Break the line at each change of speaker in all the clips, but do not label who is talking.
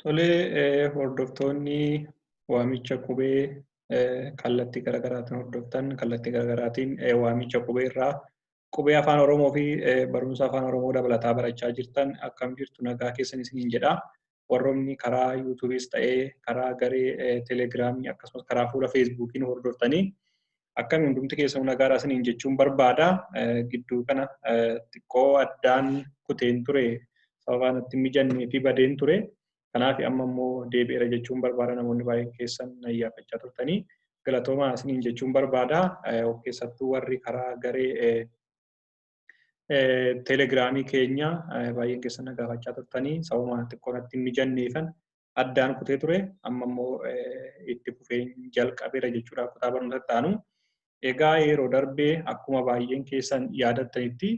Tolee, hordoftoonni waamicha qubee kallattii garaagaraatiin hordoftan, kallattii garaagaraatiin waamicha qubee irraa qubee afaan Oromoo fi barumsa afaan Oromoo dabalataa barachaa jirtan, akkam jirtu? Nagaa keessan isiniin jedha. Warroonni karaa yuutuubiis ta'ee karaa garee teelegiraamii akkasumas karaa fuula feesbuukiin hordoftanii, akkami? Hundumti keessan nagaadhaa isiniin jechuun barbaada. Gidduu kana xiqqoo addaan kuteen ture, sababa natti hin mijannee fi badeen ture. Kanaaf amma immoo deebi'eera jechuun barbaada. Namoonni baay'een keessan na iyyaafachaa turtanii, galatoomaa isiniin jechuun barbaada. Keessattuu warri karaa garee teelegiraamii keenya baay'een keessan na gaafachaa turtanii, sababa xiqqoo natti hin mijanneefan addaan kutee ture. Amma immoo itti fufeen jalqabeera jechuudha kutaa barnoota itti aanu. Egaa yeroo darbee akkuma baay'een keessan yaadattanitti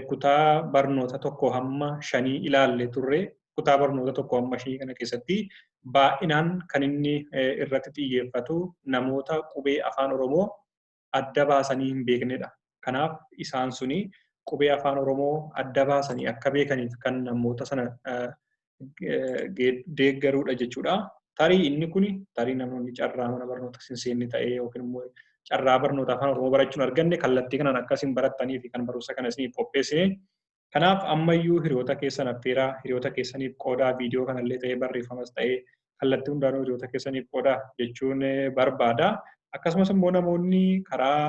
kutaa barnoota 1 hamma 5 ilaalle turre. Kutaa barnoota 1 hamma 5 kana keessatti baay'inaan kan inni irratti xiyyeeffatu namoota qubee afaan Oromoo adda baasanii hin beeknedha. Kanaaf isaan suni qubee afaan Oromoo adda baasanii akka beekaniif kan namoota sana deeggaruudha jechuudha. Tarii inni kuni tarii namoonni carraa mana barnoota hin seenne ta'ee yookiin immoo carraa barnoota afaan Oromoo barachuun arganne, kallattii kanaan akkasiin barattanii fi kan barumsa kana isiniif qopheessine. Kanaaf ammayyuu hiriyoota keessan affeeraa, hiriyoota keessaniif qoodaa, viidiyoo kanallee ta'ee barreeffamas ta'ee kallattii hundaanuu hiriyoota keessaniif qoodaa jechuun barbaada. Akkasumas immoo namoonni karaa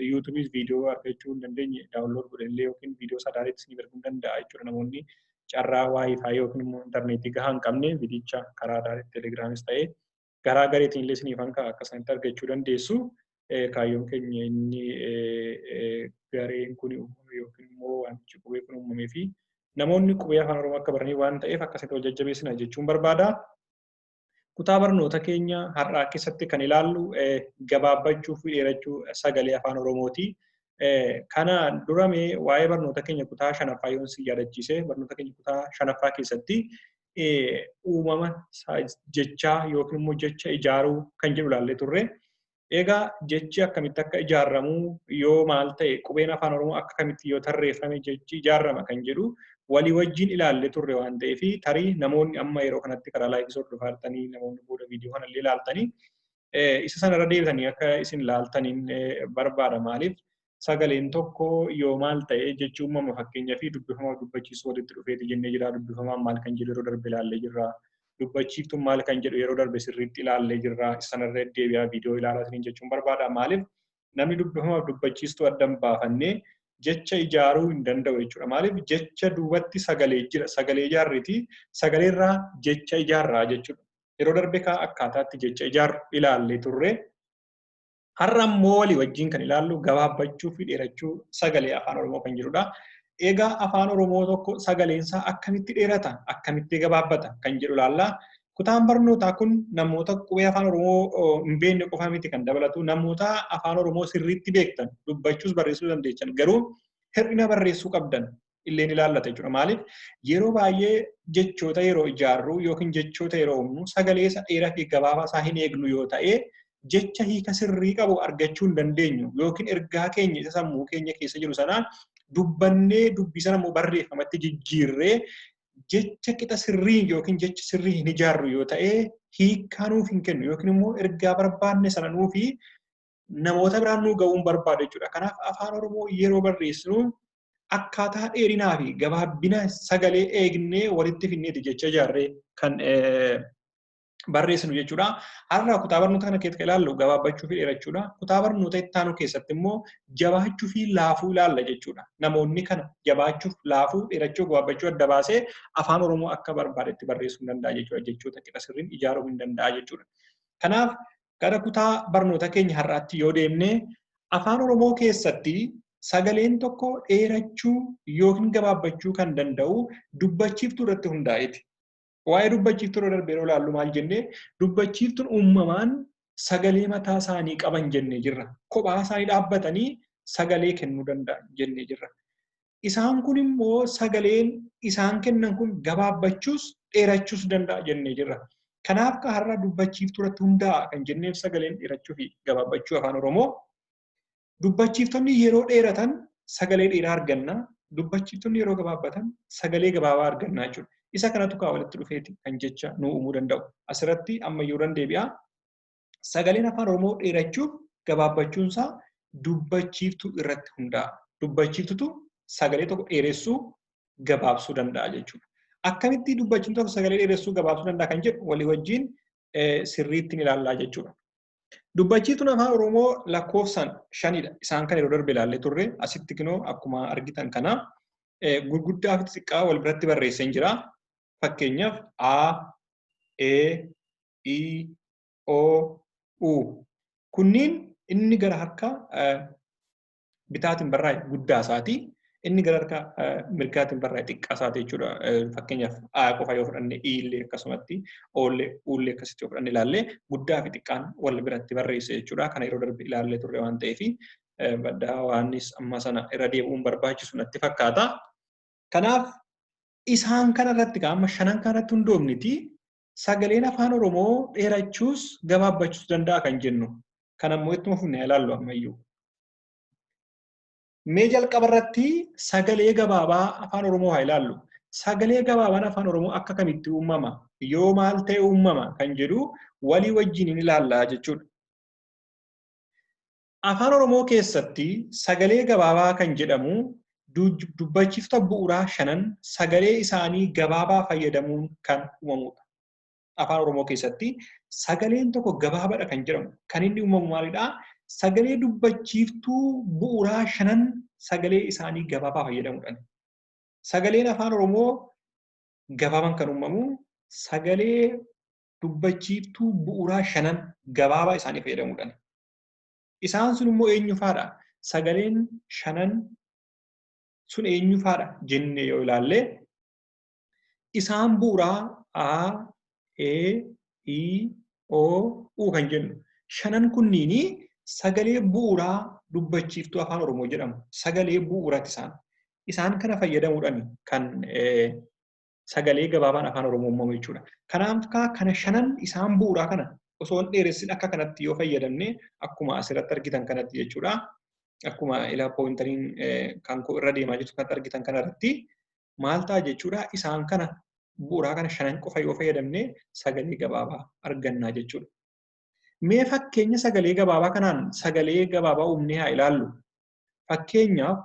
yuutuubiis viidiyoo argachuu hin dandeenye, download godhellee yookiin viidiyoo sadaaletti isiniif erguu danda'a jechuudha. Namoonni carraa WiFi yookiin immoo intarneetii gahaa hin qabne, viidicha karaa teelegiraamis ta'ee garaa gareetiin illee isiniif hanka akka isaanitti argachuu dandeessu. Kaayyoon keenya inni gareen kun uumame yookiin immoo waamichi qubee kun uumamee fi namoonni qubee afaan Oromoo akka baranii waan ta'eef, akkasitti wal jajjabeessina jechuun barbaada. Kutaa barnoota keenya har'aa keessatti kan ilaallu gabaabbachuu fi dheerachuu sagalee afaan Oromooti. Kana duramee waa'ee barnoota keenya kutaa shanaffaa yoon si yaadachiise, barnoota keenya kutaa shanaffaa keessatti uumama jechaa yookiin immoo jecha ijaaruu kan jedhu ilaallee turre. Egaa jechi akkamitti akka ijaaramu, yoo maal ta'e, qubeen afaan Oromoo akka kamitti yoo tarreeffame jechi ijaarama kan jedhu walii wajjin ilaallee turre waan ta'eef, tarii namoonni amma yeroo kanatti karaa live hordofaa jirtanii, namoonni booda viidiyoo kanallee ilaaltanii, isa sanarra deebitanii akka isin ilaaltaniin barbaada. Maaliif, sagaleen tokko yoo maal ta'e jechi uumama? Fakkeenyaa fi dubbifamaa dubbachiisuu walitti dhufeeti jennee jira. Dubbifamaan maal kan jedhu yeroo darbe ilaallee jirra. Dubbachiiftuun maal kan jedhu yeroo darbe sirriitti ilaallee jirra. Isa sanarra deebi'aa viidiyoo ilaalaa isiniin jechuun barbaada. Maaliif, namni dubbifamaaf dubbachiistuu adda hin baafannee jecha ijaaruu hin danda'u jechuudha. Maaliif, jecha duubatti sagalee jira. Sagalee ijaarreeti sagaleerraa jecha ijaarraa jechuudha. Yeroo darbe kaa akkaataatti jecha ijaarru ilaallee turre. Har'a immoo walii wajjin kan ilaallu gabaabbachuu fi dheerachuu sagalee afaan Oromoo kan jedhudha. Egaa afaan Oromoo tokko sagaleensaa akkamitti dheerata, akkamitti gabaabbata kan jedhu ilaalla. Kutaan barnootaa kun namoota qubee afaan Oromoo hin beekne qofa miti kan dabalatu. Namoota afaan Oromoo sirriitti beektan, dubbachuus barreessuu dandeechan, garuu hir'ina barreessuu qabdan illee ni ilaallata jechuudha. Maaliif, yeroo baay'ee jechoota yeroo ijaarru yookiin jechoota yeroo uumnu sagalee isa dheeraa fi gabaabaa isaa hin eegnu yoo ta'e, jecha hiika sirrii qabu argachuu hin dandeenyu, yookiin ergaa keenya isa sammuu keenya keessa jiru sanaan dubbannee dubbii sana immoo barreeffamatti jijjiirree jecha qixa sirrii yookiin jecha sirrii hin ijaarru yoo ta'e, hiikkaa nuuf hin kennu yookiin immoo ergaa barbaanne sana nuufi namoota biraan nuu ga'uun barbaadu jechuudha. Kanaaf afaan Oromoo yeroo barreessinu akkaataa dheerinaa fi gabaabbina sagalee eegnee walitti finneeti jecha ijaarree kan barreessinu jechuudha. Har'a kutaa barnoota kana keessatti ilaallu gabaabbachuu fi dheerachuudha. Kutaa barnoota itti aanu keessatti immoo jabaachuu fi laafuu ilaalla jechuudha. Namoonni kana jabaachuuf, laafuu, dheerachuu, gabaabbachuu adda baasee afaan Oromoo akka barbaadetti barreessuu hin danda'a jechuudha. Jechoota qixa sirriin ijaaruu hin danda'a jechuudha. Kanaaf gara kutaa barnoota keenya har'aatti yoo deemne, afaan Oromoo keessatti sagaleen tokko dheerachuu yookiin gabaabbachuu kan danda'u dubbachiiftuu irratti hundaa'eeti. Waa'ee dubbachiiftuu irra darbee yeroo ilaallu maal jennee? Dubbachiiftuun uumamaan sagalee mataa isaanii qaban jennee jirra. Kophaa isaanii dhaabbatanii sagalee kennuu danda'an jennee jirra. Isaan kun immoo sagaleen isaan kennan kun gabaabbachuus dheerachuus danda'a jennee jirra. Kanaaf har'a dubbachiiftuu irratti hundaa'a kan jenneef sagaleen dheerachuu fi gabaabbachuu afaan Oromoo. Dubbachiiftonni yeroo dheeratan sagalee dheeraa arganna. Dubbachiiftonni yeroo gabaabbatan sagalee gabaabaa arganna jechuudha. Isa kanatu kaa walitti dhufeeti kan jecha nu uumuu danda'u. Asirratti ammayyuu irran deebi'a. Sagaleen afaan Oromoo dheerachuuf gabaabbachuunsaa dubbachiiftuu irratti hundaa'a. Dubbachiiftutu sagalee tokko dheeressuu gabaabsuu danda'a jechuudha. Akkamitti dubbachiiftuun tokko sagalee dheeressuu gabaabsuu danda'a kan jedhu walii wajjin sirriitti ilaallaa jechuudha. Dubbachiiftuun afaan Oromoo lakkoofsaan 5dha. Isaan kan yeroo darbe ilaallee turre asitti kinoo akkuma argitan kana gurguddaa fi xixiqqaa wal biratti barreessee jira. Fakkeenyaaf A, E, I, O, U. Kunniin inni gara harka bitaatiin barraa'e guddaa isaati. Inni gara harka mirgaatiin barraa'e xiqqaa isaati jechuudha. Fakkeenyaaf A qofa yoo fudhanne I illee akkasumatti O illee U illee akkasitti yoo fudhanne ilaalle guddaa fi xiqqaan wal biratti barreesse jechuudha. Kana yeroo darbe ilaallee turre waan ta'eef baddaa waanis amma sana irra deebi'uun barbaachisu natti fakkaata. Kanaaf isaan kanarratti amma shanan kanarratti hundoofniti sagaleen afaan Oromoo dheerachuus gabaabbachuus danda'a kan jennu. Kanammoo ittuma fufnee ilaallu ammayyuu. Mee jalqaba irratti sagalee gabaabaa afaan Oromoo haa ilaallu. Sagalee gabaabaan afaan Oromoo akka kamitti uumama? Yoo maal ta'e uumama kan jedhu walii wajjin ni ilaalla jechuudha. Afaan Oromoo keessatti sagalee gabaabaa kan jedhamu dubbachiifta bu'uuraa shanan sagalee isaanii gabaabaa fayyadamuun kan uumamudha. Afaan Oromoo keessatti sagaleen tokko gabaabaadha kan jedhamu. Kan inni uumamu maalidhaa? Sagalee dubbachiiftuu bu'uuraa shanan sagalee isaanii gabaabaa fayyadamuudhaan. Sagaleen afaan Oromoo gabaabaan kan uumamu sagalee dubbachiiftuu bu'uuraa shanan gabaabaa isaanii fayyadamuudhaan. Isaan sun immoo eenyu faadha? Sagaleen shanan sun eenyu faadha jennee yoo ilaalle isaan bu'uuraa A, E, I, O, U kan jennu shanan kunniini sagalee bu'uuraa dubbachiiftuu afaan Oromoo jedhamu. Sagalee bu'uuraati isaan. Isaan kana fayyadamuudhaan kan sagalee gabaabaan afaan Oromoo uumamu jechuudha. Kanaaf kana shanan isaan bu'uuraa kana osoo hin dheeressin akka kanatti yoo fayyadamne akkuma asirratti argitan kanatti jechuudha. Akkuma ilaa pooyintariin kan koo irra deemaa jirtu kanatti argitan kanarratti maal ta'a jechuudha. Isaan kana bu'uuraa kana shanan qofa yoo fayyadamne sagalee gabaabaa argannaa jechuudha. Mee fakkeenya sagalee gabaabaa kanaan sagalee gabaabaa uumnee haa ilaallu. Fakkeenyaaf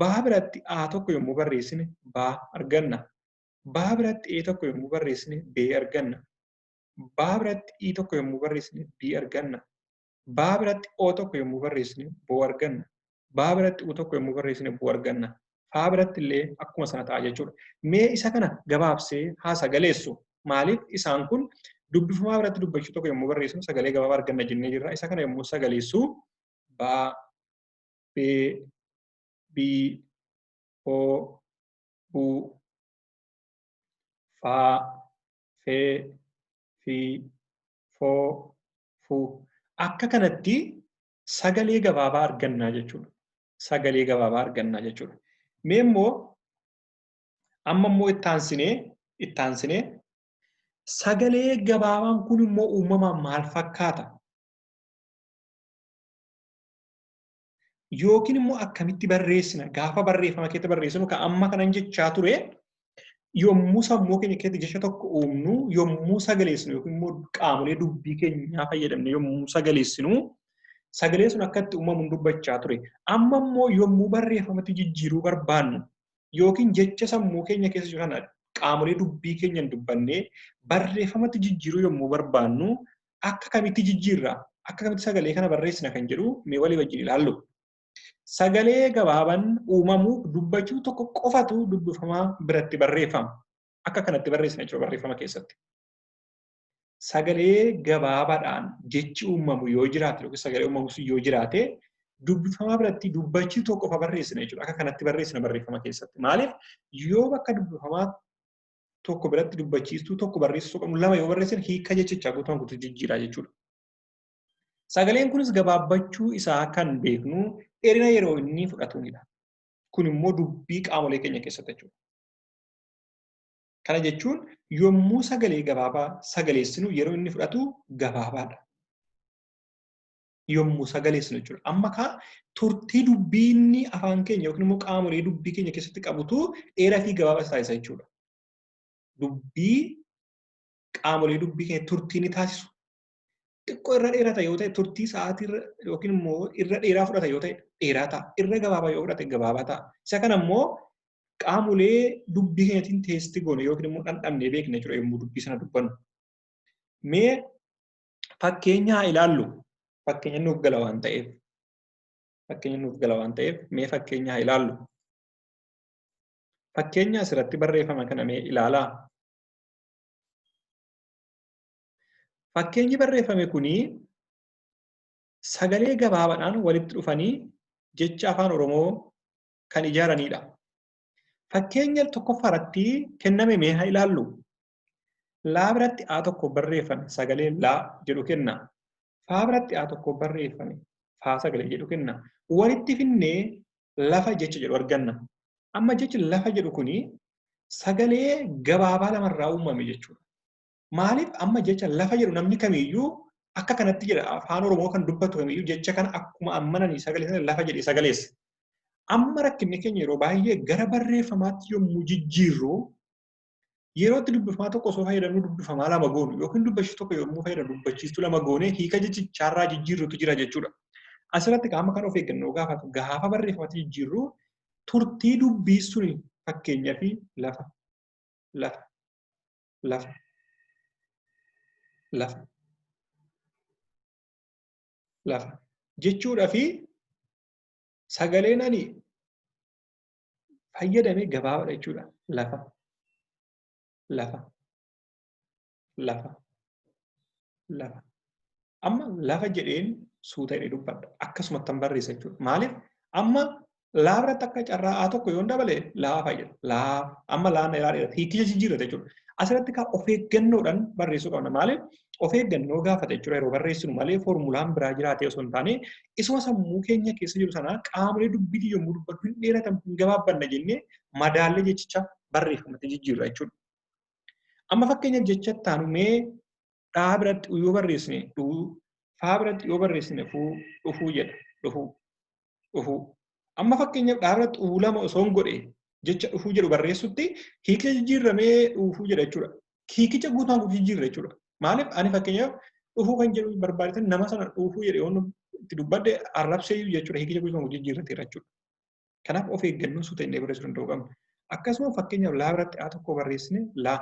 baa biratti A tokko yommuu barreessine baa arganna. Baa biratti E tokko yommuu barreessine B arganna. Baa biratti I tokko yommuu barreessine B arganna. Baa biratti O tokko yommuu barreessine boo arganna. Baa biratti U tokko yommuu barreessine buu arganna. Faa biratti illee akkuma sana ta'a jechuudha. Mee isa kana gabaabsee haa sagaleessu. Maaliif isaan kun dubbifamaa biratti dubbachuu tokko yommuu barreessinu sagalee gabaabaa arganna jennee jirra. Isa kana yommuu sagaleessu ba, be, bi, o, bu, fa, fe, fi, fo, fu. Akka kanatti sagalee gabaabaa argannaa jechuudha. Sagalee gabaabaa argannaa jechuudha. Mee immoo amma immoo ittaansinee sagalee gabaabaan kun immoo uumamaan maal fakkaata? Yookiin immoo akkamitti barreessina? Gaafa barreeffama keetti barreessinu kan amma kanan jechaa ture yommuu sammuu keenya keessatti jecha tokko uumnu, yommuu sagaleessinu yookiin immoo qaamolee dubbii keenyaa fayyadamne yommuu sagaleessinu sagalee sun akkatti uumamuun dubbachaa ture. Amma immoo yommuu barreeffamatti jijjiiruu barbaannu yookiin jecha sammuu keenya keessa jiru kana qaamolee dubbii keenyaan dubbannee barreeffamatti jijjiiruu yommuu barbaannu akka kamitti jijjiirra? Akka kamitti sagalee kana barreessina kan jedhu mee walii wajjin ilaallu. Sagalee gabaabaan uumamuuf dubbachuu tokko qofatu dubbifamaa biratti barreeffama. Akka kanatti barreessina jechuudha barreeffama keessatti. Sagalee gabaabaadhaan jechi uumamu yoo jiraate yookiin sagalee uumamu sun yoo jiraate dubbifamaa biratti dubbachuu tokko qofa barreessina jechuudha. Akka kanatti barreessina barreeffama keessatti. Maaliif yoo bakka dubbifamaa tokko biratti dubbachiistuu tokko barreessuu qabnu lama yoo barreessine hiika jechichaa guutumaan guutuu jijjiiraa jechuudha. Sagaleen kunis gabaabbachuu isaa kan beeknu dheerina yeroo inni fudhatuunidha. Kun immoo dubbii qaamolee keenya keessatti jechuudha. Kana jechuun yommuu sagalee gabaabaa sagaleessinu yeroo inni fudhatu gabaabaadha. Yommuu sagaleessinu jechuudha. Amma kaa turtii dubbii inni afaan keenya yookiin immoo qaamolee dubbii keenya keessatti qabutu dheeraa fi gabaabaa taasisa jechuudha. Dubbii qaamolee dubbii keenya turtii ni taasisu. Xiqqoo irra dheerata yoo ta'e turtii sa'aatii yookiin immoo irra dheeraa fudhata yoo ta'e dheeraa ta'a. Irra gabaabaa yoo fudhate gabaabaa ta'a. Isa kana immoo qaamolee dubbii keenyatiin teesti goone yookiin immoo dhandhamnee beekna jechuudha yommuu dubbii sana dubbannu. Mee fakkeenya haa ilaallu. Fakkeenya nuuf gala waan ta'eef. Fakkeenya nuuf gala waan ta'eef mee fakkeenya haa ilaallu. Fakkeenya asirratti barreeffama kana mee ilaalaa. Fakkeenyi barreeffame kuni sagalee gabaabaadhaan walitti dhufanii jecha afaan Oromoo kan ijaaranidha. Fakkeenya tokkoffaa irratti kenname mee haa ilaallu. Laa biratti A tokko barreeffame sagalee laa jedhu kenna. Faa biratti A tokko barreeffame faa sagalee jedhu kenna. Walitti finnee lafa jecha jedhu arganna. Amma jechi lafa jedhu kuni sagalee gabaabaa lamarraa uumame jechuudha. Maaliif amma jecha lafa jedhu namni kamiiyyuu akka kanatti jedha afaan Oromoo kan dubbatu kamiiyyuu jecha kana akkuma ammananii sagalee sana lafa jedhee sagaleessa. Amma rakkinni keenya yeroo baay'ee gara barreeffamaatti yommuu jijjiirru yerootti dubbifamaa tokko osoo fayyadamnu dubbifamaa lama goonu yookiin dubbachiistuu tokko yommuu fayyadamnu dubbachiistuu lama goone hiika jechichaarraa jijjiirrutu jira jechuudha. Asirratti qaama kan of eeggannoo gaafatu gaafa barreeffamatti jijjiirru turtii dubbii suni fakkeenyaa fi lafa lafa lafa lafa lafa jechuudha fi sagaleen ani fayyadame gabaabaadha jechuudha. Lafa lafa lafa lafa. Amma lafa jedheen suuta jedhee dubbadha. Akkasumatti barreessa jechuudha. Maaliif amma laa biratti akka carraa A tokko yoon dabale laa fayyada. Laa amma laan dheeraa dheerata. Hiikicha jijjiirrata jechuudha. Asirratti kan of eeggannoodhaan barreessuu qabna. Maaliif of eeggannoo gaafata jechuudha yeroo barreessinu malee foormulaan biraa jiraatee osoo hin taane isuma sammuu keenya keessa jiru sana qaamolee dubbiitii yommuu dubbatu hin dheeratan hin gabaabbanna jennee madaallee jechicha barreeffamatti jijjiirra jechuudha. Amma fakkeenyaaf jecha taanu mee dhaa biratti yoo barreessine dhuu, faa biratti yoo barreessine fuu, dhufuu jedha. Dhufuu, dhufuu. Amma fakkeenyaaf dhaa biratti uu lama osoo hin godhe jecha dhufuu jedhu barreessutti hiikicha jijjiirramee dhufuu jedha jechuudha. Hiikicha guutumaan guutuu jijjiirra jechuudha. Maaliif ani fakkeenyaaf dhufuu kan jedhu barbaadetan nama sana dhufuu jedhe yoon itti dubbadde arrabsee jechuudha hiikicha guutumaan guutuu jijjiirrateera jechuudha. Kanaaf of eeggannoon suuta inni barreessuu danda'uu qabna. Akkasuma fakkeenyaaf laa biratti A tokko barreessine laa,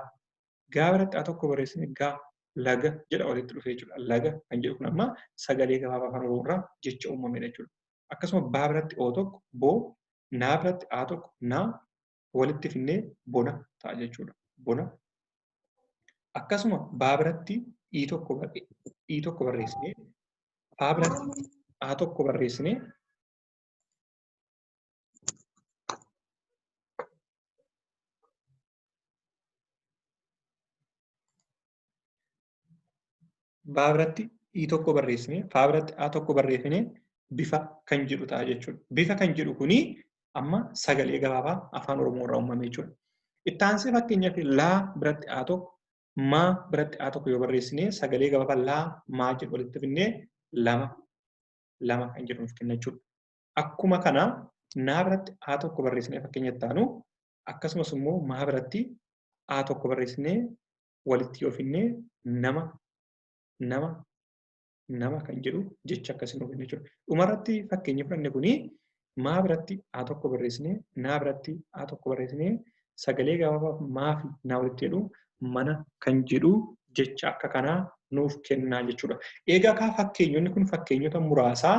gaa biratti A tokko barreessine gaa, laga jedha walitti dhufee jechuudha. Laga kan jedhu kun amma sagalee gabaabaa afaan Oromoo irraa jecha uumamedha jechuudha. Akkasuma baa biratti O tokko boo, naa biratti A tokko naa walitti finnee bona ta'a jechuudha. Bona. Akkasuma baa biratti I tokko barreessinee, faa biratti A tokko barreessinee, baa biratti I tokko barreessinee, faa biratti A tokko barreessinee bifa kan jedhu ta'a jechuudha. Bifa kan jedhu kuni amma sagalee gabaabaa afaan Oromoo irraa uumame jechuudha. Itti aansee fakkeenyaaf laa biratti A tokko, maa biratti A tokko yoo barreessine sagalee gabaabaa laa maa jedhu walitti finnee lama lama kan jedhu nuuf kenna jechuudha. Akkuma kana naa biratti A tokko barreessinee fakkeenya itti aanu akkasumas immoo maa biratti A tokko barreessinee walitti yoo finnee nama nama nama kan jedhu jecha akkasii nuuf kenna jechuudha. Dhumarratti fakkeenya fudhanne kuni maa biratti A tokko barreessinee naa biratti A tokko barreessinee sagalee gabaabaa maa fi naa walitti jedhu mana kan jedhu jecha akka kanaa nuuf kennaa jechuudha. Egaa kaa fakkeenyonni kun fakkeenyota muraasaa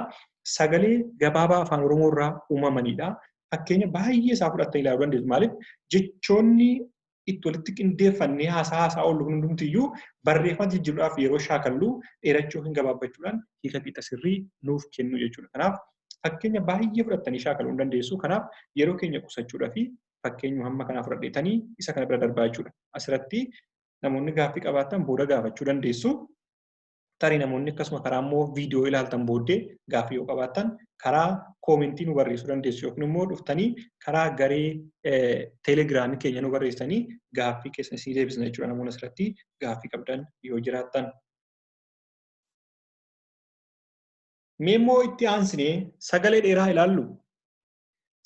sagalee gabaabaa afaan Oromoo irraa uumamanidha. Fakkeenya baay'ee isaa fudhattanii ilaaluu dandeessu. Maaliif jechoonni itti walitti qindeeffannee haasaa haasaa oollu hundumtiyyuu barreeffama jijjiiruudhaaf yeroo shaakallu dheerachuu hin gabaabbachuudhaan hiika qixa sirrii nuuf kennu jechuudha. Kanaaf fakkeenya baay'ee fudhattanii shaakaluu hin dandeessu. Kanaaf yeroo keenya qusachuudhaa fi fakkeenyuma hamma kanaa fudhadheetanii isa kana bira darbaa jechuudha. Asirratti namoonni gaaffii qabaatan booda gaafachuu dandeessu. Tarii namoonni akkasuma karaa immoo viidiyoo ilaaltan booddee gaaffii yoo qabaattan karaa koomentii nu barreessuu dandeessu yookiin immoo dhuftanii karaa garee teelegiraamii keenya nu barreessanii gaaffii keessan isinii deebisna jechuudha namoonni asirratti gaaffii qabdan yoo jiraattan. Mee immoo itti aansinee sagalee dheeraa ilaallu.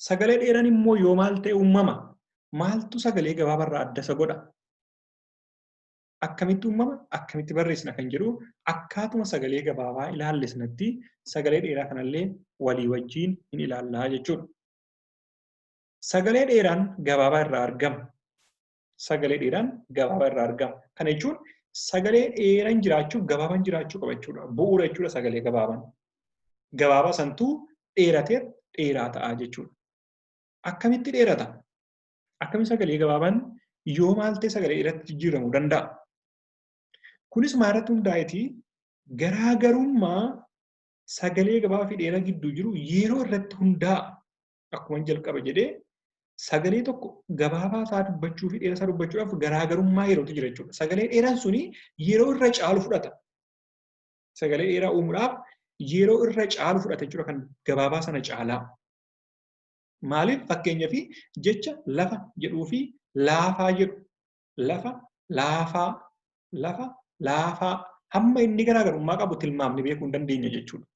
Sagalee dheeraan immoo yoo maal ta'e uumama? Maaltu sagalee gabaabaarraa adda isa godha? Akkamitti uumama, akkamitti barreessina kan jedhu akkaatuma sagalee gabaabaa ilaalle sanatti sagalee dheeraa kanallee walii wajjin hin ilaallaa jechuudha. Sagalee dheeraan gabaabaa irraa argama. Sagalee dheeraan gabaabaa irraa argama. Kana jechuun sagalee dheeraan jiraachuuf gabaabaan jiraachuu qaba jechuudha. Bu'uura jechuudha sagalee gabaabaan. Gabaabaa santuu dheeratee dheeraa ta'a jechuudha. Akkamitti dheerata? Akkamitti sagalee gabaabaan yoo maal ta'e sagalee dheeraatti jijjiiramuu danda'a? Kunis maalirratti hundaa'eeti? Garaagarummaa sagalee gabaabaa fi dheeraa gidduu jiru yeroo irratti hundaa'a. Akkuma jalqaba jedhee sagalee tokko gabaabaa isaa dubbachuu fi dheeraa isaa dubbachuudhaaf garaagarummaa yerootu jira jechuudha. Sagalee dheeraan suni yeroo irra caalu fudhata. Sagalee dheeraa uumuudhaaf yeroo irra caalu fudhata jechuudha kan gabaabaa sana caalaa. Maaliif fakkeenyaaf jecha lafa jedhuu fi laafaa jedhu lafa laafaa lafa laafaa hamma inni garaagarummaa qabu tilmaamni beekuu hin dandeenya jechuudha.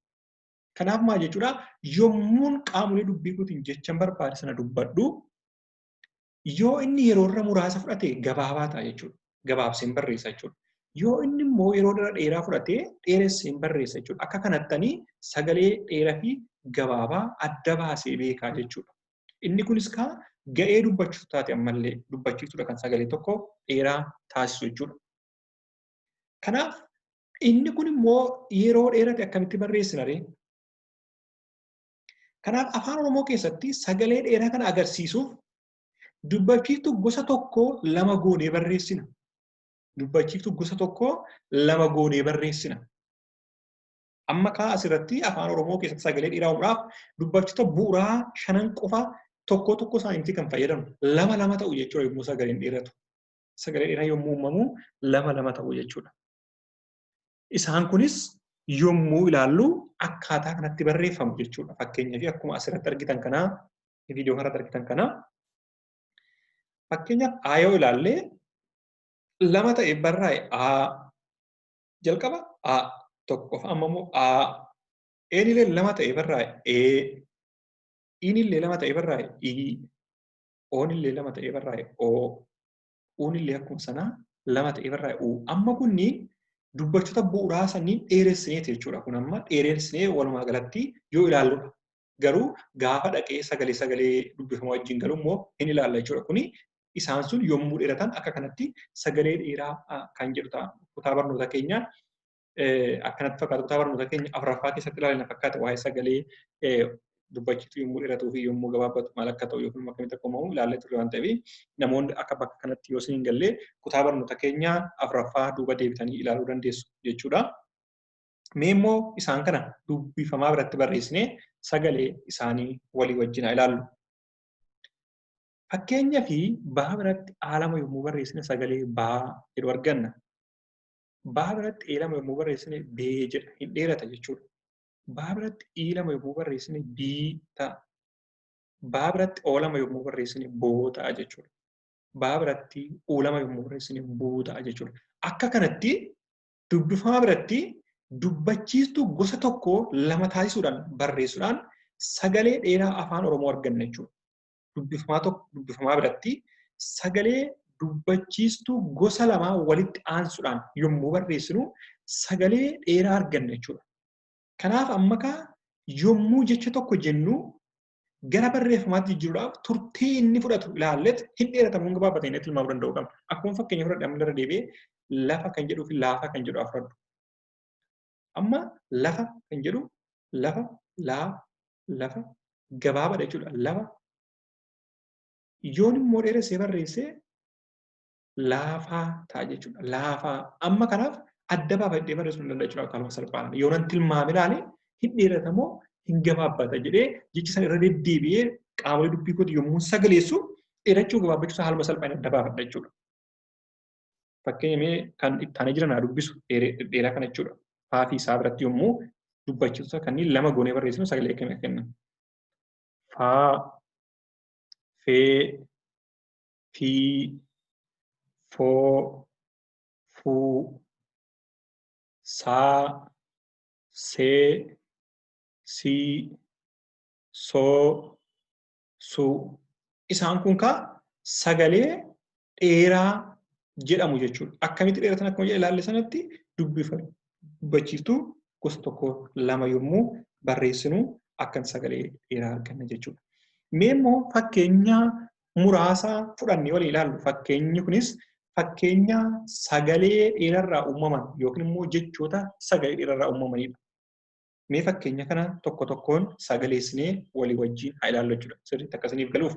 Kanaaf maal jechuudha yommuun qaamolee dubbii kootiin jecha barbaade sana dubbadhu yoo inni yeroo irra muraasa fudhate gabaabaa ta'a jechuudha. Gabaabseen barreessa jechuudha. Yoo inni immoo yeroo dheeraa fudhate dheeresseen barreessa jechuudha. Akka kanattanii sagalee dheeraa fi gabaabaa adda baasee beekaa jechuudha. Inni kunis kaa ga'ee dubbachiisu taate ammallee dubbachiisuudha kan sagalee tokko dheeraa taasisu jechuudha. Kanaaf inni kun immoo yeroo dheerate akkamitti barreessina ree? Kanaaf afaan Oromoo keessatti sagalee dheeraa kana agarsiisuuf dubbachiiftuu gosa tokko lama goonee barreessina. Dubbachiiftuu gosa tokko lama goonee barreessina. Amma kaa asirratti afaan Oromoo keessatti sagalee dheeraa uumuudhaaf dubbachiiftuu bu'uuraa shanan qofa tokko tokko isaaniitti kan fayyadamu. Lama lama ta'u jechuudha yommuu sagaleen dheeratu. Sagalee dheeraa yommuu uumamu lama lama ta'u jechuudha. Isaan kunis yommuu ilaallu akkaataa kanatti barreeffamu jechuudha. Fakkeenyaaf akkuma asirratti argitan kanaa, viidiyoo kanarratti argitan kanaa. Fakkeenyaaf A yoo ilaalle lama ta'e barraa'e A jalqaba A tokko qofa amma immoo A Een lama ta'e barraa'e E Iin illee lama ta'e barraa'e I Oon illee lama ta'e barraa'e O Uun illee akkuma sanaa lama ta'e barraa'e U. Amma kunniin dubbachoota bu'uuraa saniin dheeressineeti jechuudha. Kun amma dheeressinee walumaa galatti yoo ilaalludha. Garuu gaafa dhaqee sagalee sagalee dubbifamaa wajjin galu immoo hin ilaalla jechuudha. Kuni isaan sun yommuu dheeratan akka kanatti sagalee dheeraa kan jedhu ta'a. Kutaa barnoota keenya akkanatti fakkaata. Kutaa barnoota keenya afuraffaa keessatti ilaalina fakkaata waa'ee sagalee dubbachiitu yommuu dheeratuu fi yommuu gabaabbatu maal akka ta'u yookiin akkamitti akka uumamu ilaallee turre waan ta'eef namoonni akka bakka kanatti yoo isin hin galle kutaa barnoota keenya afuraffaa duuba deebitanii ilaaluu dandeessu jechuudha. Mee immoo isaan kana dubbifamaa biratti barreessinee sagalee isaanii walii wajjin haa ilaallu. Fakkeenyaa fi baa biratti A lama yommuu barreessine sagalee baa jedhu arganna. Baa biratti E lama yommuu barreessine bee jedha hin dheerata jechuudha. Baa biratti I lama yommuu barreessine bii ta'a. Baa biratti O lama yommuu barreessine boo ta'a jechuudha. Baa biratti U lama yommuu barreessine buu ta'a jechuudha. Akka kanatti dubbifamaa biratti dubbachiistuu gosa tokko lama taasisuudhaan barreessuudhaan sagalee dheeraa afaan Oromoo arganna jechuudha. Dubbifamaa tokko dubbifamaa biratti sagalee dubbachiistuu gosa lamaa walitti aansuudhaan yommuu barreessinu sagalee dheeraa arganna jechuudha. Kanaaf amma kaa yommuu jecha tokko jennu gara barreeffamaatti jijjiiruudhaaf turtii inni fudhatu ilaallet hin dheeratamu hin gabaabbata inni tilmaamuu danda'u qabna. Akkuma fakkeenya fudhadhe amma irra deebi'ee lafa kan jedhuu fi laafa kan jedhu afradhu. Amma lafa kan jedhu lafa laa lafa gabaabaadha jechuudha. Lafa yoon immoo dheeressee barreessee laafaa ta'a jechuudha. Laafaa amma kanaaf adda baafadhee barreessuu hin danda'a jechuudha akkaatuma salphaadhaan. Yoo nan tilmaame ilaale hin dheeratamoo hin gabaabbata jedhee jechi sana irra deddeebi'ee qaamolee dubbii kooti yommuu sagaleessu dheerachuu gabaabbachuu isaa haaluma salphaan adda baafadha jechuudha. Fakkeenya mee kan itti aanee jiran haa dubbisu dheeraa kana jechuudha. Faa fi isaa biratti yommuu dubbachiisu kanneen lama goonee barreessinu sagalee akkamii kenna? Faa, fee, fii, foo, fuu, saa, see, sii, soo, suu. Isaan kun kaa sagalee dheeraa jedhamu jechuudha. Akkamitti dheeratan akkuma jedhe ilaalle sanatti dubbachiiftuu gosa tokko lama yommuu barreessinu akkan sagalee dheeraa arganna jechuudha. Mee immoo fakkeenya muraasa fudhannee waliin ilaallu. Fakkeenyi kunis fakkeenya sagalee dheerarraa uumaman yookiin immoo jechoota sagalee dheerarraa uumamanidha. Mee fakkeenya kana tokko tokkoon sagaleessinee walii wajjin haa ilaallu jechuudha. Sirriitti akkasiniif galuuf.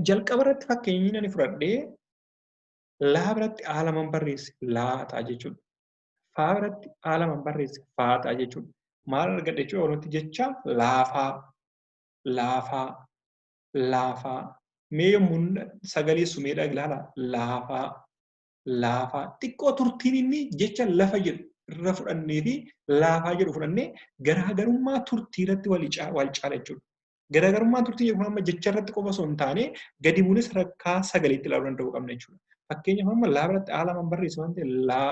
Jalqaba irratti fakkeenyi ani fudhadhee laa biratti A lamaan barreesse laa ta'a jechuudha. Faa biratti A lamaan barreesse faa ta'a jechuudha. Maal argadhe jechuudha walumatti jecha laafaa, laafaa, laafaa. Mee yommuu sagaleessu mee ilaala laafaa, laafaa. Xiqqoo turtiin inni jecha lafa jedhu irra fudhannee fi laafaa jedhu fudhannee garaagarummaa turtii irratti wal caala jechuudha. Garaagarummaan turtii jedhu amma jecha irratti qofa osoo hin taane gadi buunis rakkaa sagaleetti ilaaluu danda'uu qabna jechuudha. Fakkeenyaaf amma laa biratti A lamaan barreesse waan ta'eef laa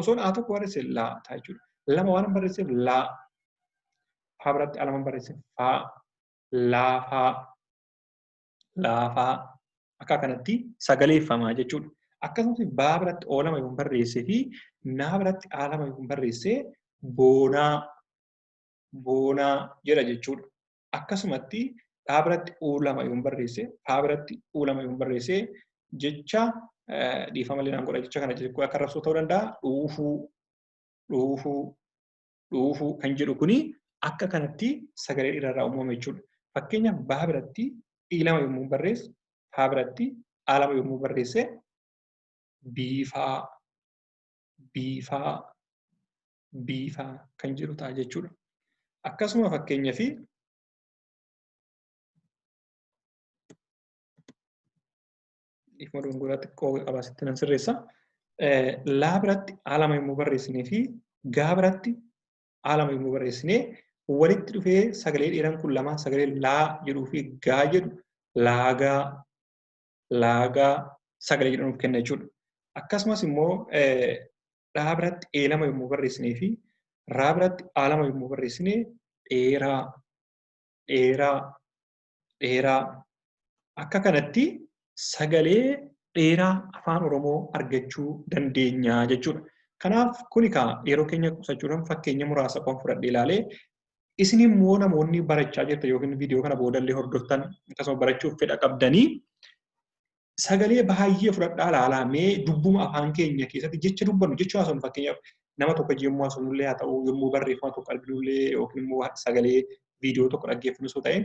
osoon A tokko barreesse laa ta'a jechuudha. Lama waan barreesseef laa. Faa biratti A lamaan barreesse faa, laafaa, laafaa akka kanatti sagaleeffamaa jechuudha. Akkasumas baa biratti O lama yoon barreessee fi naa biratti A lama yoon barreesse boonaa, boonaa jedha jechuudha. Akkasumatti dhaa biratti U lama yoon barreesse, faa biratti U lama yoon barreesse jecha dhiifama illee naan godha jecha kana jechuun akka arrabsoo ta'uu danda'a. Dhuufuu, dhuufuu, dhuufuu kan jedhu kuni akka kanatti sagalee dheerarraa uumame jechuudha. Fakkeenyaaf baa biratti I lama yommuu barreesse, faa biratti A lama yommuu barreesse biifaa, biifaa, biifaa kan jedhu ta'a jechuudha. Akkasuma fakkeenyaaf dhiifama dogongoraa xiqqoo qabaasitti nan sirreessa. Laa biratti A lama yommuu barreessinee fi gaa biratti A lama yommuu barreessinee walitti dhufee sagalee dheeraan kun lamaan sagalee laa jedhuu fi gaa jedhu laagaa, laagaa sagalee jedhu nuuf kenna jechuudha. Akkasumas immoo dhaa biratti E lama yommuu barreessinee fi raa biratti A lama yommuu barreessinee dheeraa, dheeraa, dheeraa akka kanatti sagalee dheeraa afaan Oromoo argachuu dandeenya jechuudha. Kanaaf kuni kaa yeroo keenya qusachuudhaan fakkeenya muraasa qofa fudhadhee ilaalee isin immoo namoonni barachaa jirtan yookiin viidiyoo kana boodallee hordoftan akkasuma barachuuf fedha qabdanii sagalee baay'ee fudhadhaa ilaalaa mee dubbuma afaan keenya keessatti jecha dubbannu jecha haasofnu fakkeenyaaf nama tokko yommuu haasofnullee haa ta'u yommuu barreeffama tokko arginullee yookiin immoo sagalee viidiyoo tokko dhaggeeffannu osoo ta'e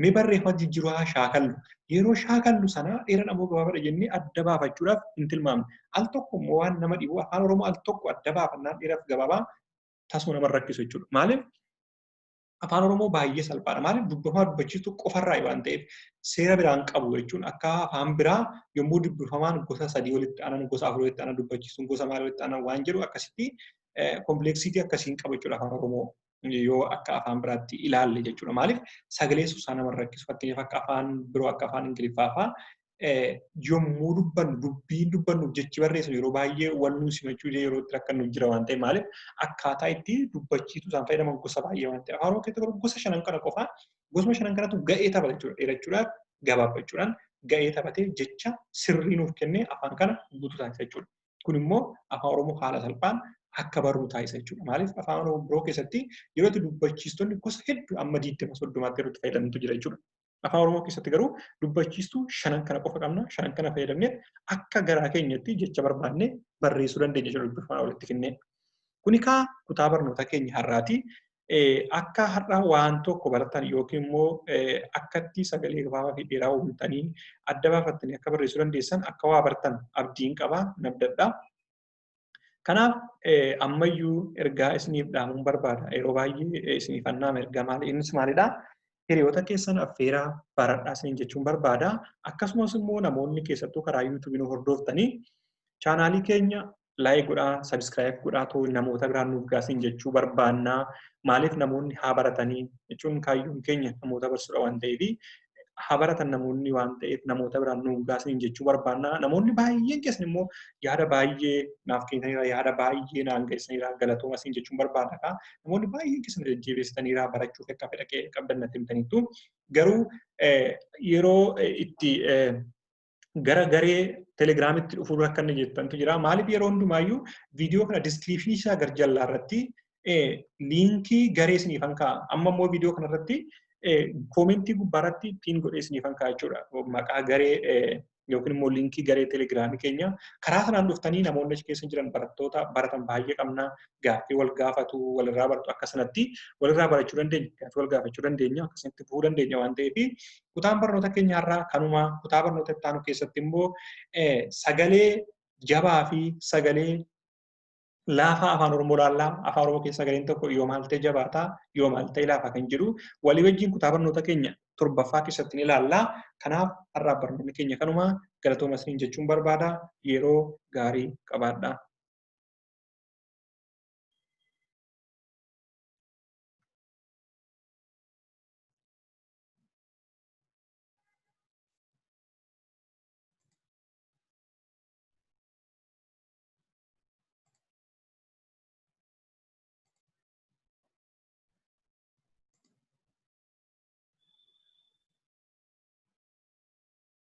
mee barreeffama jijjiiruu haa shaakallu. Yeroo shaakallu sana dheeraa ammoo gabaabaadha jennee adda baafachuudhaaf hin tilmaamne. Al tokko immoo waan nama dhibu afaan Oromoo al tokko adda baafannaan dheeraaf gabaabaa tasuma nama rakkisu jechuudha. Maaliif afaan Oromoo baay'ee salphaadha. Maaliif dubbamaa dubbachiistuu qofarraa waan ta'eef seera biraan qabu jechuun akka afaan biraa yommuu dubbifamaan gosa sadii walitti aanan gosa afur walitti aanan dubbachiistuun gosa maal walitti aanan waan jedhu akkasitti kompleksiitii akkasiin qabu jechuudha afaan Oromoo yoo akka afaan biraatti ilaalle jechuudha. Maaliif sagalee suusaa nama rakkisu fakkeenyaaf akka afaan biroo akka afaan Ingiliffaa fa'aa yommuu dubbannu dubbiin dubbannu jechi barreessinu yeroo baay'ee wal nuu simachuu yeroo itti rakkannu jira waan ta'eef maaliif akkaataa itti dubbachiisu isaan fayyadaman gosa baay'ee waan ta'eef afaan Oromoo keessatti garuu gosa shanan kana qofaa gosuma shanan kanatu ga'ee taphata jechuudha dheerachuudhaan gabaabbachuudhaan ga'ee taphatee jecha sirrii nuuf kennee afaan kana guutuu taasisa jechuudha. Kun immoo afaan Oromoo haala salphaan akka barru taasisa jechuudha. Maaliif afaan Oromoo biroo keessatti yeroo itti dubbachiistonni gosa hedduu amma 20-30 yeroo itti fayyadamtu jira jechuudha. Afaan Oromoo keessatti garuu dubbachiistuu shanan kana qofa qabna. Shanan kana fayyadamnee akka garaa keenyatti jecha barbaanne barreessuu dandeenya jechuudha dubbifamaa walitti finnee. Kuni kaa kutaa barnoota keenya har'aati. Akka har'a waan tokko baratan yookiin immoo akkatti sagalee gabaabaa fi dheeraa uumtanii adda baafattanii akka barreessuu dandeessan akka waa bartan abdiin qaba nabdadha. Kanaaf ammayyuu ergaa isiniif dhaamuun barbaada. Yeroo baay'ee isiniif annaama ergaa maali? Innis maalidhaa? Hiriyoota keessan affeeraa baradhaa isiniin jechuun barbaada. Akkasumas immoo namoonni keessattuu karaa yuutuubii nu hordoftanii chaanaalii keenya laayik godhaa, sabiskiraayib godhaa ta'uu namoota biraan nuuf gaasiin jechuu barbaannaa. Maaliif namoonni haa baratanii jechuun kaayyoon keenya namoota barsiisuudha waan ta'eef haa baratan namoonni waan ta'eef namoota biraan nuuf gaasiin jechuu barbaannaa. Namoonni baay'een keessan immoo yaada baay'ee naaf kennitaniira, yaada baay'ee naan geessaniira, galatooma isin jechuun barbaada. Namoonni baay'een keessan jajjabeessitaniira barachuuf akka fedha qabdan natti himtaniittu. Garuu yeroo itti Gara garee Telegiraamitti dhufuu rakkanne jettantu jira. Maaliif yeroo hundumaayyuu viidiyoo kana description isaa gar jallaa irratti liinkii garee isiniifan kaa'a. Amma immoo viidiyoo kana irratti comment gubbaa irratti pin godhee isiniifan kaa'a jechuudha. Maqaa garee yookiin immoo liinkii garee Telegiraamii keenya karaa sanaan dhuftanii namoonni achi keessa jiran barattoota baratan baay'ee qabna. Gaaffii wal gaafatu, walirraa baratu, akka sanatti walirraa barachuu dandeenya. Gaaffii wal gaafachuu dandeenya. Akkasumatti fufuu dandeenya waan ta'eef, kutaan barnoota keenya har'aa kanuma. Kutaa barnoota itti aanu keessatti immoo sagalee jabaa fi sagalee laafaa Afaan Oromoo laallaa. Afaan Oromoo keessa sagaleen tokko yoo maal ta'e jabaataa, yoo maal ta'e laafaa kan jedhu walii wajjin kutaa barnoota keenya torbaffaa keessatti ni ilaallaa. Kanaaf har'aaf barnoonni keenya kanuma. Galatooma isiniin jechuun barbaada. Yeroo gaarii qabaadhaa.